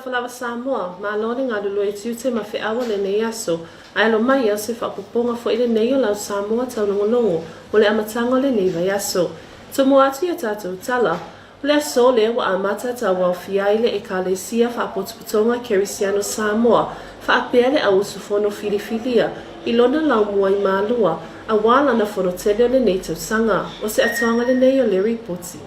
Alofa lava Samoa, malo le galulue i tiute ma feau o lenei aso. Ae alo mai au se faaopoopoga foi lenei o lau Samoa taulogologo mo le amataga o lenei vaiaso. Tomua atu i a tatou tala, o le aso lea ua amata tauaofia ai le Ekalesia Faapotopotoga Kerisiano Samoa faapea le au usufono filifilia i lona laumua i Malua aua lana fono tele o lenei tausaga. O se atoaga lenei o le ripoti.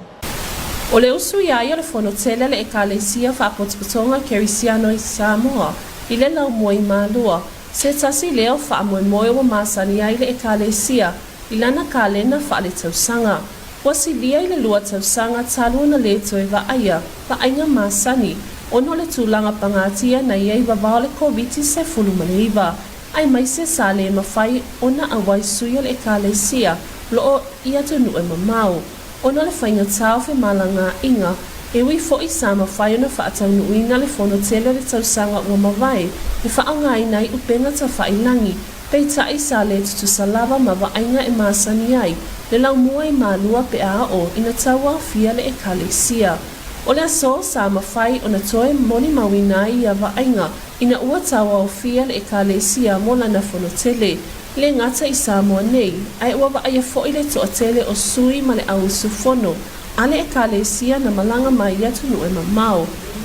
O le usu iā ia o le fono tele a le Ekalesia Faapotopotoga Kerisiano i Samoa i le laumua i Malua, se tasi lea o faamoemoe ua masani ai le Ekalesia i lana kalena faaletausaga. Ua silia i le lua tausaga talu ona le toe vaaia vaaiga masani ona o le tulaga pagatia na i ai vavao o le Koviti-19, aemaise sa le mafai ona auai sui o le Ekalesia loo i atunuu e mamao. Ona o le faigata o femalagaaiga, e ui foi sa mafai ona faataunuuina le fono tele o le tausaga ua mavae e faaaogaina ai upega tafailangi, peitai sa le tutusa lava ma vaaiga e masani ai le laumua i Malua pe a oo ina tauaofia le Ekalesia. O le aso sa mafai ona toe molimauina ai ia vaaiga ina ua tauaofia le Ekalesia mo lana fono tele, E le gata i Samoa nei, ae ua vaaia foi le toatele o sui ma le au usufono a le Ekalesia na malaga mai i atunuu e mamao.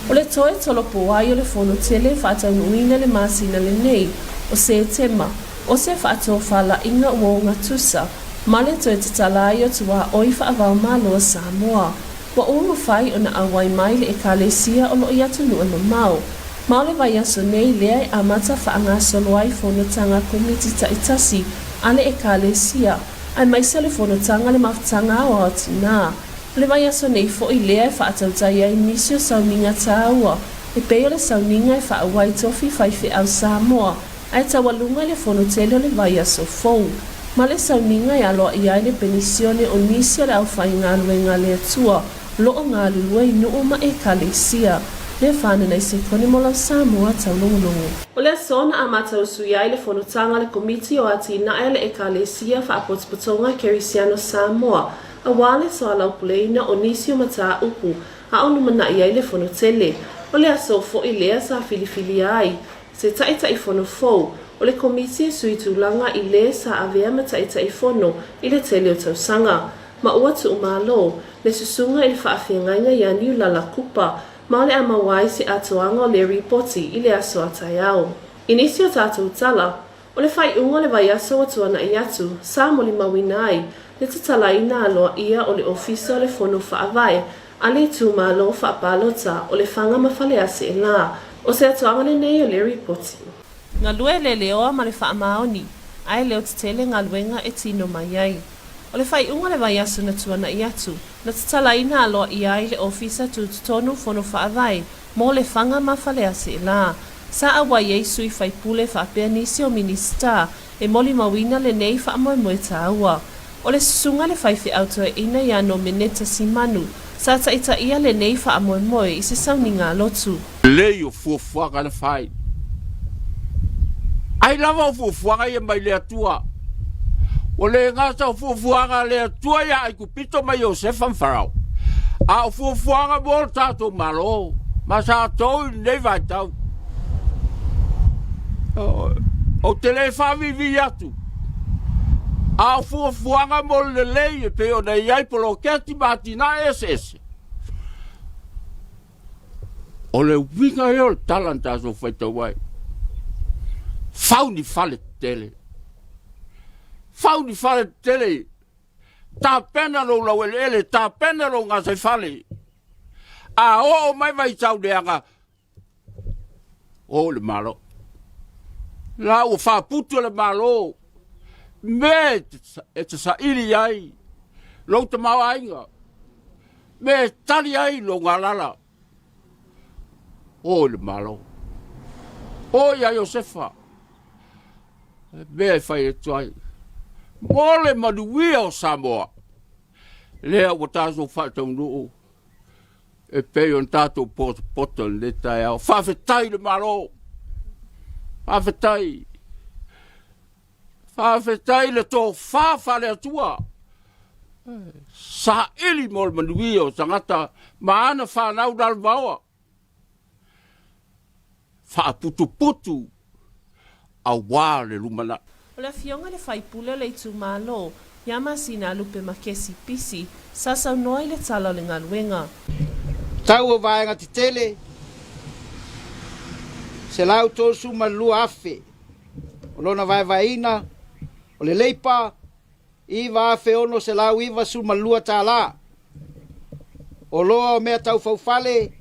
O le toe tolopo ai o le fono tele e faataunuuina le masina lenei o Setema, o se faatofalaiga ua ogatusa ma le toe tatala ai o tuaoi faavaomalo a Samoa. Ua ua mafai ona auai mai le Ekalesia o lo o i atunuu e mamao. Ma o le vaiaso nei lea e amata faagasolo ai fonotaga komiti taitasi a le Ekalesia, aemaise o le fonotaga le Mafutaga Aoao Tinā. O le vaiaso nei foi lea e faatautai ai nisi o sauniga tāua, e pei o le sauniga e faaauai tofi faifeau Samoa ae taualuga i le fono tele o le vaiaso fou, ma le sauniga e aloaia ai le penisione o nisi o le aufaigaluega a le Atua o lo o galulue i nuu ma Ekalesia. Le whanana i sekone mo lau Samoa taulogologo. O le aso na amata usui ai le fonotaga a le Komiti o Atinae a le Ekalesia Faapotopotoga Kerisiano Samoa aua le soalaupuleina o nisi o mataupu a o lumanai ai le fono tele. O le aso foi lea sa filifilia ai se Taitaifono fou o le Komiti e sui tulaga i lē sa avea ma Taitaifono i le tele o tausaga, ma ua tuumalo le susuga i le faafeagaiga iā Niulala Kupa ma o le a maua ai se atoaga o le ripoti i le aso a taeao. I nisi o tatou tala, o le faaiuga o le vaiaso ua tuana'i atu, sa molimauina ai le tatalaina aloaia o le Ofisa o le Fono Faavae a le itumalo faapalota o Lefaga ma Faleaseela. O se atoaga lenei o le ripoti. Galue le leoa ma le faamaoni, ae leo tetele galuega e tino mai ai. O le faaiuga o le vaiaso na tuana'i atu, na tatalaina aloaia ai le Ofisa Tutotonu Fono Faavae mo Lefaga ma Faleaseela. Sa auai ai sui faipule faapea nisi o Minisita e molimauina lenei faamoemoe taua. O le susuga le faifeau toeaina ia Nomeneta Simanu sa taitaia lenei faamoemoe i se sauniga lotu. Lelei o fuafuaga na fai. Ai lava o fuafuaga ia mai le Atua. Ua le gata o fuafuaga a le Atua ia Aikupito ma Iosefa ma Farao, a o fuafuaga mo le tatou Malo ma tatou i lenei vaitau. Ou te le faaviivii atu, a o fuafuaga mo le lelei e pei ona i ai poloketi ma atinae eseese. O le uiga ia o le tala na tatou faitau ai. Fau ni fale tetele. Fau ni fale tetele. Tapena lou laueleele, tapena lou gataifale. A oo mai vaitau leaga, o le Malo. La ua faaputu e le Malo mea e te saili ai lou tamaoaiga, mea e tali ai lou galala. O le Malo. O ia Iosefa, mea e fai atu ai, mo le manuia o Samoa, lea ua tatou faataunuu e pei ona tatou potopoto i lenei taeao. Faafetai i le Malo, faafetai, faafetai i le tofa faale-Atua, saili mo le manuia o tagata ma ana fanau lalovaoa. faaputuputu auā le lumanai. O le Afioga i le Faipule o le itumalo ia Masinalupe Makesi Pisi sa saunoa i le Tala o le Galuega. Tau o vaega tetele, 132,000. O lona vaevaeina, o le leipa, $9,692 tala. Oloa o mea tau faufale,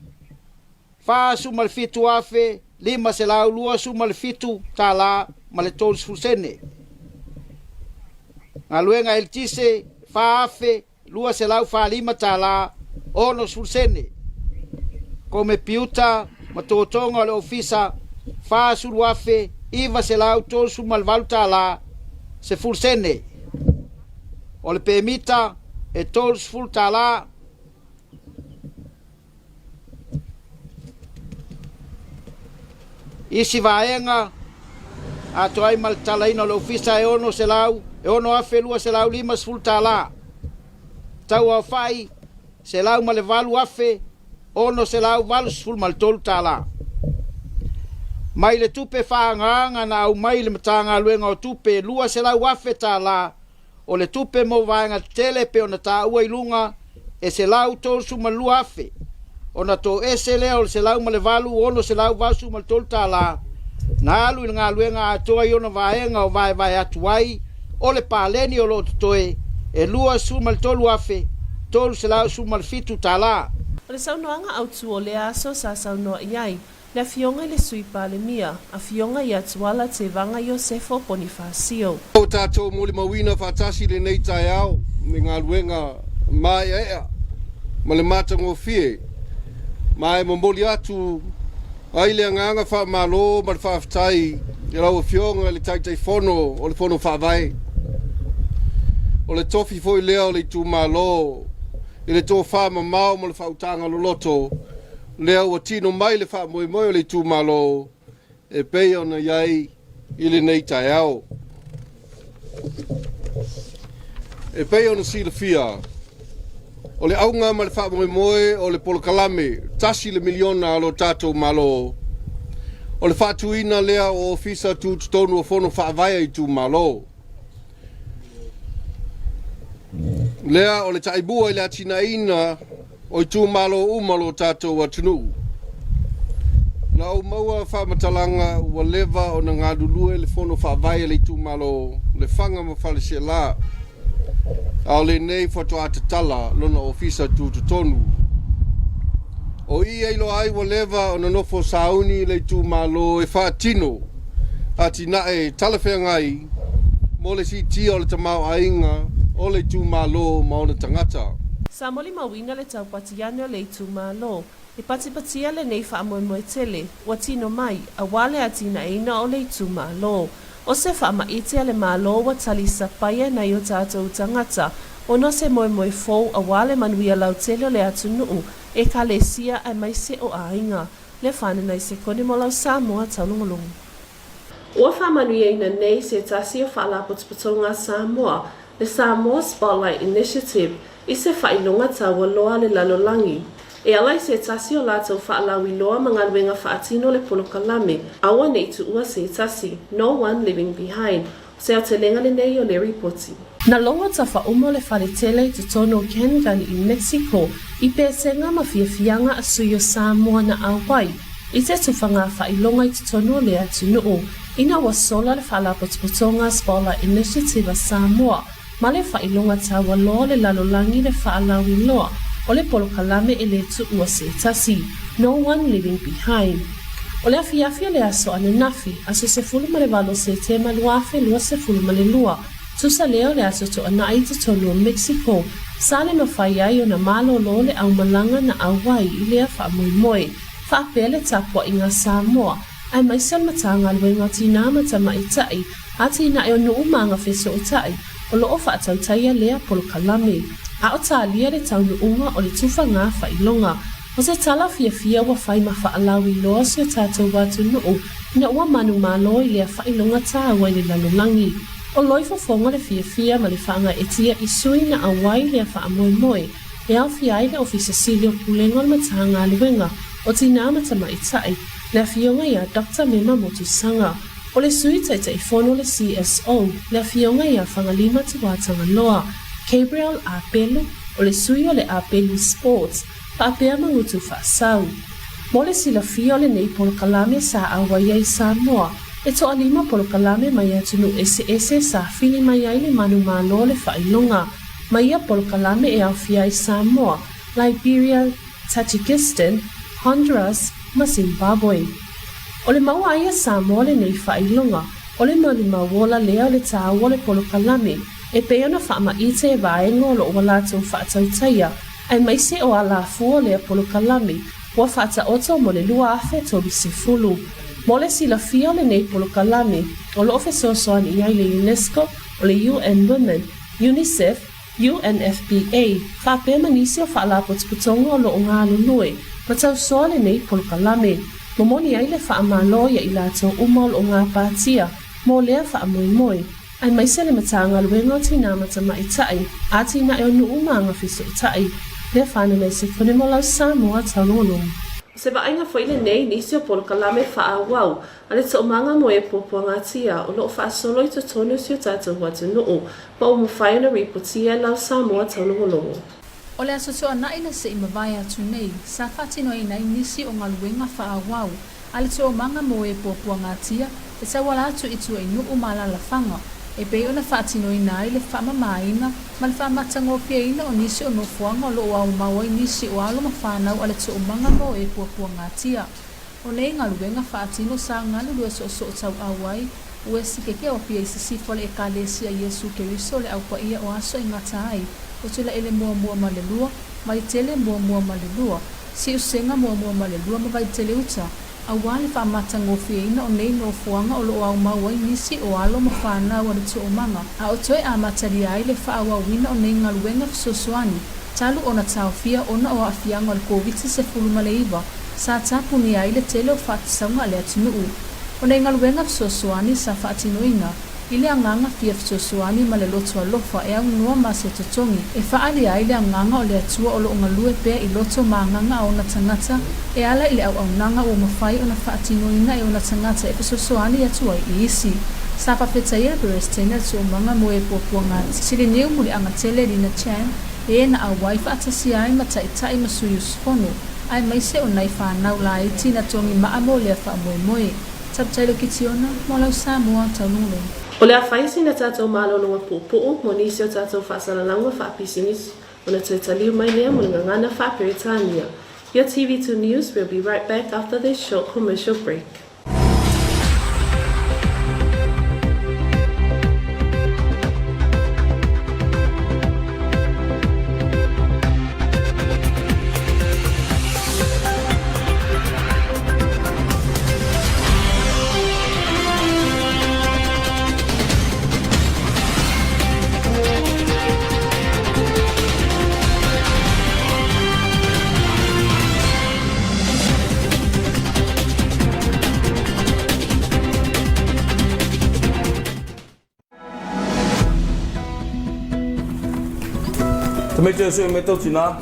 $47,527 tala ma le 30 sene. Galuega eletise, $4,245 tala 60 sene. Komepiuta ma totoga o le ofisa, $40,938 tala 10 sene. O le pemita e 30 tala. Isi vaega atoa ai ma le tatalaina o le ofisa e 600 e $6,250 tala. Tau aofai $108,683 tala. Mai le tupe faaagaaga na aumai i le Matagaluega o Tupe $200,000 tala o le tupe mo vaega tetele e pei ona taua i luga e $132,000 ona toese lea o le $108,683 tala na alu i le galuega atoa i ona vaega o vaevae atu ai o le paleni o lo o totoe e $23,317 tala. O le saunoaga autu o lea aso sa saunoa i ai le Afioga i le Sui Palemia, Afioga ia Tuala Tevaga Iosefo Ponifasio. Ua tatou molimauina faatasi lenei taeao i galuega maeaea ma le matagofie, ma e momoli atu ai le agaga faamalo ma le faafetai i lau Afioga i le Taitaifono o le Fono Faavae. O le tofi foi lea o le itumalo i le tofa mamao ma le faautaga loloto lea ua tino mai le faamoemoe o le itumalo e pei ona i ai i lenei taeao. E pei ona silafia, o le auga ma le faamoemoe o le polokalame tasi le miliona a lo tatou Malo, o le faatuina lea o Ofisa Tutotonu o Fono Faavae a Itumalo. Lea o le taimua i le atinaeina o itumalo uma o lo tatou atunuu. Na ou maua faamatalaga ua leva ona galulue le Fono Faavae a le itumalo Lefaga ma Faleaseela, a o lenei faatoa tatala lona ofisa tutotonu. O i e iloa ai ua leva ona nofo sauni le itumalo e faatino atinae talafeagai mo le siitia o le tamaoaiga o le itumalo ma ona tagata. Sa molimauina le taupati ane o le itumalo e patipatia lenei faamoemoe tele ua tino mai aua le atinaeina o le itumalo. O se faamaite a le Malo ua tali sapaia nai o tatou tagata ona o se moemoe fou aua le manuia lautele o le atunuu, ekalesia aemaise o aiga. Le fane nai sekone mo lau Samoa taulogologo. Ua faamanuiaina nei se tasi o Faalapotopotoga a Samoa, le Samoa Spotlight Initiative, i se faailoga taualoa a le lalolagi. E ala i se tasi o latou faalauiloa ma galuega faatino le polokalame, Aua ne i tuua se tasi, No One Leaving Behind, o se aotelega lenei o le ripoti. Na logo tafauma o le fale tele i totonu o Cancun i Mexico i pesega ma fiafiaga a sui o Samoa na auai i te tufaga faailoga i totonu o lea atunuu ina ua sola le Faalapotopotoga Spotlight Initiative a Samoa ma le faailoga taualoa o le lalolagi le faalauiloa o le polokalame e le tuua se tasi, No One Leaving Behind. O le afiafi o le aso ananafi, aso 18 o Setema 2022, tusa lea o le aso Toanai i totonu o Mexico, sa le mafai ai ona malolo le aumalaga na auai i lea faamoemoe, faapea le tapuaiga a Samoa, aemaise o le Matagaluega o Tinā ma Tamaitai, Atinae o Nuu ma Agafesootai, o lo o faatautaia lea polokalame. A o talia le taunuuga o le tufaga faailoga. O se tala fiafia ua fai ma faalauiloa si o tatou atunuu ina ua manumalo i lea faailoga taua i le lalolagi. O loi fofoga le fiafia ma le faagaeetia i sui na auai lea faamoemoe e aofia ai le Ofisa Sili o Pulega o le Matagaluega o Tinā ma Tamaitai. Le Afioga ia Doctor Mema Motusaga, o le Sui Taitaifono o le CSO, le Afioga ia Fagalima Tuatagaloa, Gabriel Apelu, o le Sui o le Apelu Sports, faapea Magutu Faasau. Mo le silafia o lenei polokalame sa auai ai Samoa, e toalima polokalame mai atunuu eseese sa fili mai ai le manumalo o le faailoga. Ma ia polokalame e aofia ai Samoa, Liberia, Tajikistan, Honduras ma Zimbabwe. O le maua ai a Samoa lenei faailoga, o le malimau ola lea o le tāua o le polokalame e pei ona faamaite e vaega o lo o ua latou faatautaia, aemaise o alafua o lea polokalame ua faataoto mo le 2030. Mo le silafia o lenei polokalame, o lo o fesoasoani i ai le UNESCO, o le UN Women, UNICEF, UNFPA, faapea ma nisi o faalapotopotoga o lo o galulue ma tausoa lenei polokalame. Momoli ai le faamalo ia i latou uma o lo o gapatia mo lea faamoemoe, aemaise le Matagaluega o Tinā ma Tamaitai, Atinae o Nuu ma Agafesootai, lea fanana i Sekone mo lau Samoa Taulogologo. O se vaaiga foi lenei i nisi o polokalame faaauau a le Toomaga mo e Puapuagatia o lo o faasolo i totonu o si o tatou atunuu ma ua mafai ona ripotia e lau Samoa Taulogologo. O le Aso Toonai na se i mavae atu nei, sa faatinoina ai nisi o galuega faaauau a le Toomaga mo e Puapuagatia e tauala atu i tua i nuu ma alaalafaga, e pei ona faatinoina ai le faamamaina ma le faamatagofieina o nisi o nofoaga o lo o aumau ai nisi o alo ma fanau a le Toomaga mo e Puapuagatia. O nei galuega faatino sa galulue soosoo tauau ai ua sikeke o Apia i sisifo o le Ekalesia Iesu Keriso le Au Paia o Aso e gata ai, o Tulaele muamua ma le lua, Vaitele muamua ma le lua, Siusega muamua ma le lua ma Vaitele uta, auā le faamatagofieina o nei nofoaga o lo o aumau ai nisi o alo ma fanau a le Toomaga, a o toe amatalia ai le faaauauina o nei galuega fesoasoani talu ona taofia ona o aafiaga o le Koviti-19 sa tapunia ai le tele o faatasauga a le atunuu. O nei galuega fesoasoani sa faatinoina i le agaga fia fesoasoani ma le loto alofa e aunoa ma se totogi e faaalia ai le agaga o le Atua o lo o galue pea i loto ma agaga a ona tagata e ala i le auaunaga ua mafai ona faatinoina e ona tagata e fesoasoani atu ai i isi. Sa faafetaia le Peresetene a le Toomaga mo e Puapuaga Siliniu Muliagatele Lina Chan e na auai faatasia ai ma taitai ma sui usufono aemaise o nai fanau laiti na togi maa mo lea faamoemoe. Taputai Kitiona mo lau Samoa Taulogologo. O le a fai sina tatou malologa puupuu mo nisi o tatou faasalalauga faapisinisi ona toe taliu mai lea mo le gagana faa-Peretania. Your TV2 News will be right back after this short commercial break. Tamaiti o sui me tau tinā.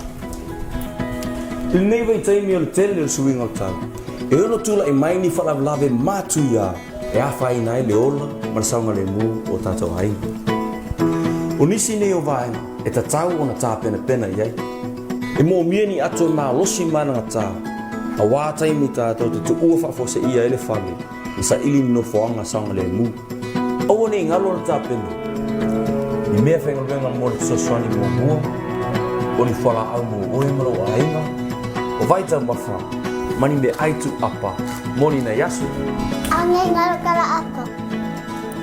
I lenei vaitaimi o le tele o le suiga o le tau, e ono tulai mai ni faalavelave matuia e afaina ai le ola ma le saogalemu o tatou aiga. O nisi nei o vaega e tatau ona tapenapena i ai. E moomia ni ato e malosi ma anagatā, auā taimi tatou te tuua faafuaseia ai le fale ma saili ni nofoaga saogalemu. Aua ne i galo le tapena ni mea faigaluega mo le fesoasoani muamua, o ni fualaau mo oe ma lou aiga, o vaitaumafa ma ni meaai tuuapa mo ni nai aso. Aua ne i galo ka laapa.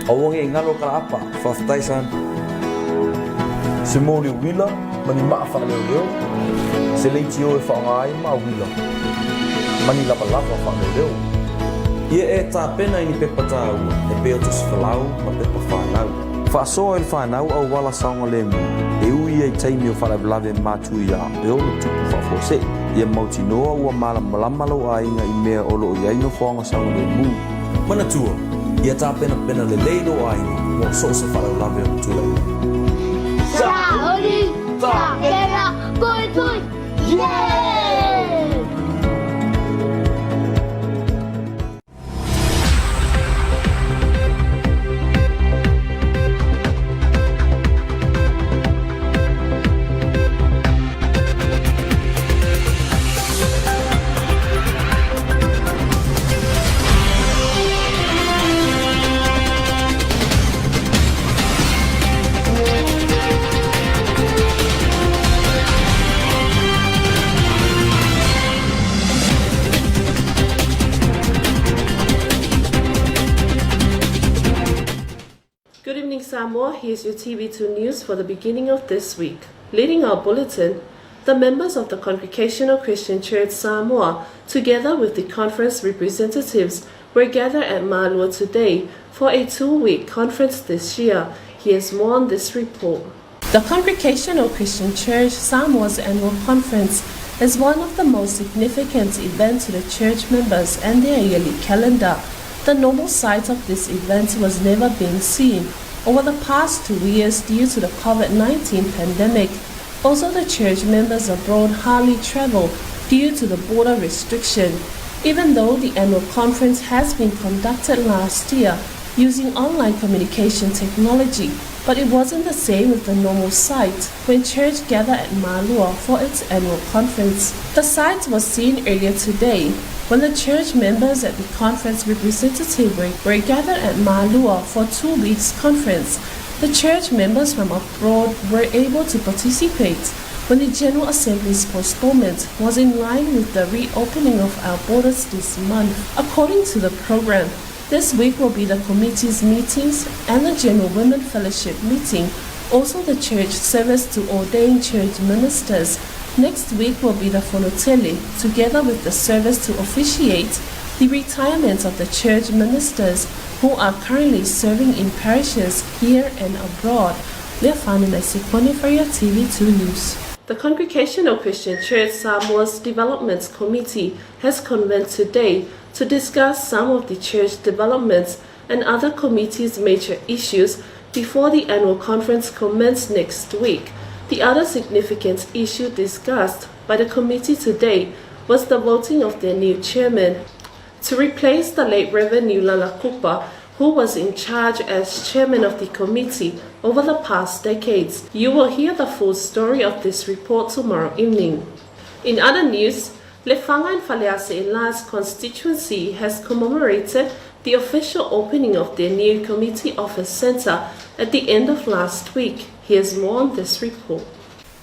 Aua ne i galo ka laapa. Faafetai son. Se moli uila ma ni maa faaleoleo, se leitio e faaaoga ai maa uila ma ni lavalava faaleoleo. Ia e tapena i ni pepa taua e pei o tusi folau ma pepa fanau. Faasoa i le fanau auala saogalemu e ui ai taimi o faalavelave matuia e ono tupu faafuasei. Ia mautinoa ua malamalama lou aiga i mea o lo o i ai nofoaga saogalemu. Manatua, ia tapenapena lelei lou aiga mo so o se faalavelave o tulai mai. Saoli, tapena, puipui, yeah! Samoa, here's your TV2 news for the beginning of this week. Leading our bulletin, the members of the Congregational Christian Church Samoa, together with the conference representatives, were gathered at Malua today for a two-week conference this year. Here's more on this report. The Congregational Christian Church Samoa's annual conference is one of the most significant events to the church members and their yearly calendar. The normal site of this event was never being seen over the past 2 years due to the COVID-19 pandemic. Also, the church members abroad hardly travel due to the border restriction. Even though the annual conference has been conducted last year using online communication technology, but it wasn't the same with the normal site when church gathered at Malua for its annual conference. The site was seen earlier today when the church members at the conference representative were, were gathered at Malua for 2 weeks conference. The church members from abroad were able to participate when the General Assembly's postponement was in line with the reopening of our borders this month. According to the program, this week will be the committee's meetings and the General Women Fellowship meeting, also the church service to ordain church ministers. Next week will be the Fonotele, together with the service to officiate the retirement of the church ministers who are currently serving in parishes here and abroad. Leafani Sekoni for your TV2 News. The Congregational Christian Church Samoa's Development Committee has convened today to discuss some of the church developments and other committee's major issues before the annual conference commences next week. The other significant issue discussed by the committee today was the voting of their new chairman to replace the late Reverend Niulala Kupa, who was in charge as chairman of the committee over the past decades. You will hear the full story of this report tomorrow evening. In other news, Lefaga and Falease'ela's constituency has commemorated the official opening of their new committee office center at the end of last week. Here's more on this report.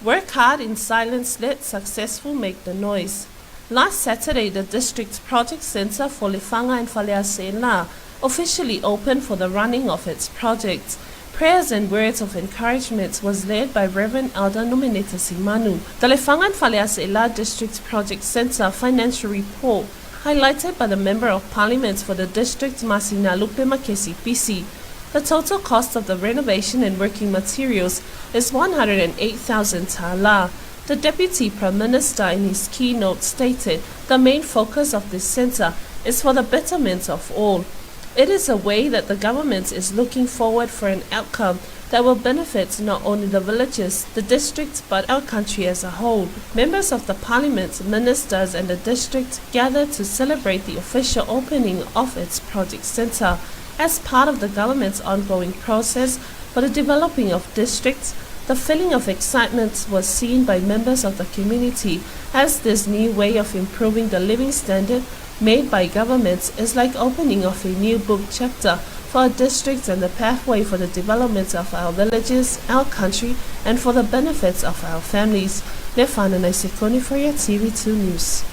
Work hard in silence, let successful make the noise. Last Saturday, the district's project center for Lefaga and Falease'ela officially opened for the running of its projects. Prayers and words of encouragement was led by Reverend Elder Nomineta Simanu. The Lefaga and Falease'ela District Project Center financial report, highlighted by the Member of Parliament for the district, Masina Lupe Makesi Pisi. The total cost of the renovation and working materials is 108,000 tala. The Deputy Prime Minister in his keynote stated the main focus of this center is for the betterment of all. It is a way that the government is looking forward for an outcome that will benefit not only the villages, the district, but our country as a whole. Members of the parliament, ministers and the district gathered to celebrate the official opening of its project center as part of the government's ongoing process for the developing of districts. The feeling of excitement was seen by members of the community as this new way of improving the living standard made by governments is like opening of a new book chapter for our districts and the pathway for the development of our villages, our country, and for the benefits of our families. Lefana Naisekoni for your TV2 News.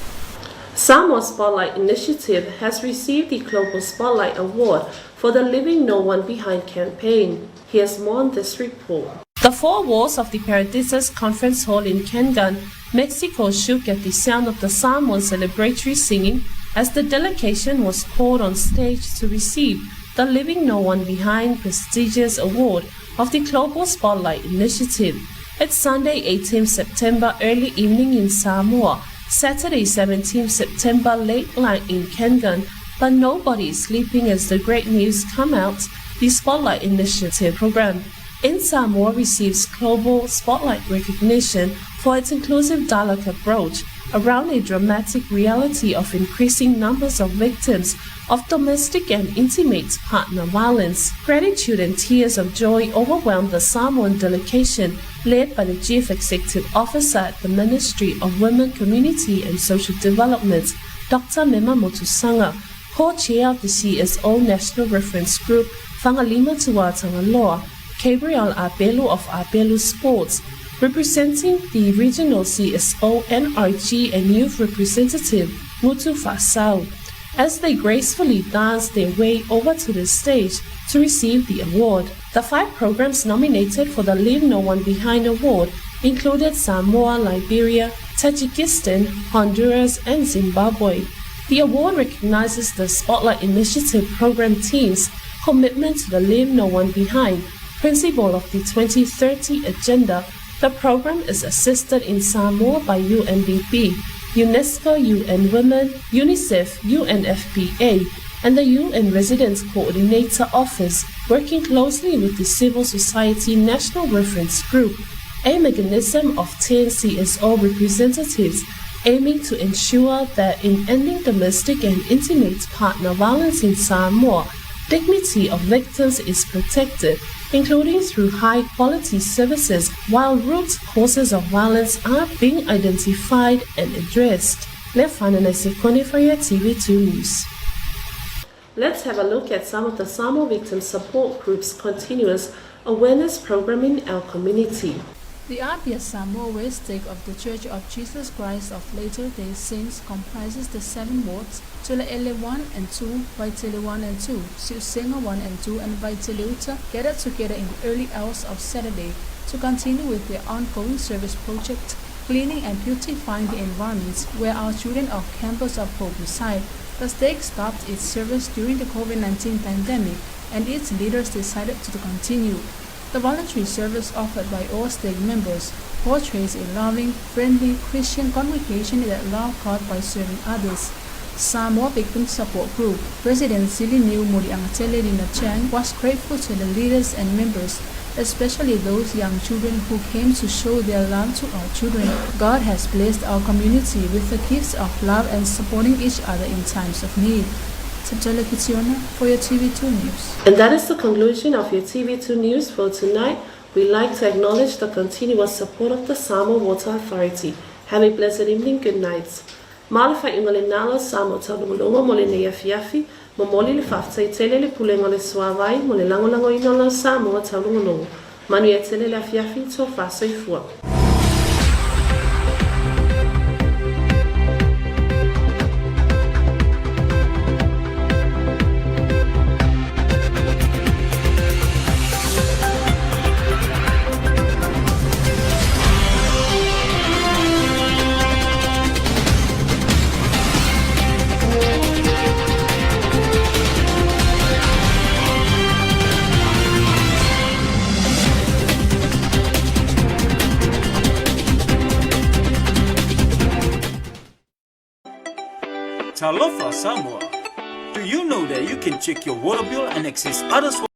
Samoa Spotlight Initiative has received the Global Spotlight Award for the Leaving No One Behind campaign. Here's more on this report. The four walls of the Paradisus Conference Hall in Cancun, Mexico shook at the sound of the Samoan celebratory singing as the delegation was called on stage to receive the Leaving No One Behind prestigious award of the Global Spotlight Initiative. It's Sunday, 18 September, early evening in Samoa, Saturday, 17 September, late night in Cancun, but nobody is sleeping as the great news come out, the Spotlight Initiative program. In Samoa receives global spotlight recognition for its inclusive dialogue approach around a dramatic reality of increasing numbers of victims of domestic and intimate partner violence. Gratitude and tears of joy overwhelmed the Samoan delegation led by the Chief Executive Officer at the Ministry of Women, Community and Social Development, Dr. Mema Motusanga, co-chair of the CSO National Reference Group, Fangalima Tuatangaloa, Gabriel Abelu of Abelu Sports, representing the regional CSO, NRG and youth representative, Mutu Fasau. as they gracefully danced their way over to the stage to receive the award. The five programs nominated for the Leave No One Behind Award included Samoa, Liberia, Tajikistan, Honduras, and Zimbabwe. The award recognizes the Spotlight Initiative program team's commitment to the Leave No One Behind principle of the 2030 Agenda. The program is assisted in Samoa by UNDP, UNESCO, UN Women, UNICEF, UNFPA, and the UN Residence Coordinator Office, working closely with the Civil Society National Reference Group, a mechanism of 10 CSO representatives aiming to ensure that in ending domestic and intimate partner violence in Samoa, dignity of victims is protected, including through high-quality services, while root causes of violence are being identified and addressed. Lefana Sekone for your TV2 News. Let's have a look at some of the Samoa Victim Support Group's continuous awareness program in our community. The Apia Samoa West Stake of the Church of Jesus Christ of Latter-day Saints comprises the 7 wards, Tulaele 1 and 2, Vaitele 1 and 2, Siusenga 1 and 2, and Vaitele gathered together in the early hours of Saturday to continue with their ongoing service project, cleaning and beautifying the environments where our children of Campus of Hope reside. The stake stopped its service during the COVID-19 pandemic, and its leaders decided to continue. The voluntary service offered by all stake members portrays a loving, friendly Christian congregation that loves God by serving others. Samoa Victim Support Group President Siliniu Muliagatele Lina Chang was grateful to the leaders and members, especially those young children who came to show their love to our children. God has blessed our community with the gifts of love and supporting each other in times of need. Tabjala Kitiona for your TV2 News. And that is the conclusion of your TV2 News for tonight. We like to acknowledge the continuous support of the Samoa Water Authority. Have a blessed evening. Good night. Ma le faaiuga lena lau Samoa taulogologo mo lenei afiafi, momoli le faafetai tele i le Pulega o le Suavai mo le lagolagoina o lau Samoa taulogologo. Manuia tele le afiafi, tofa soifua. Talofa Samoa. Do you know that you can check your water bill and access other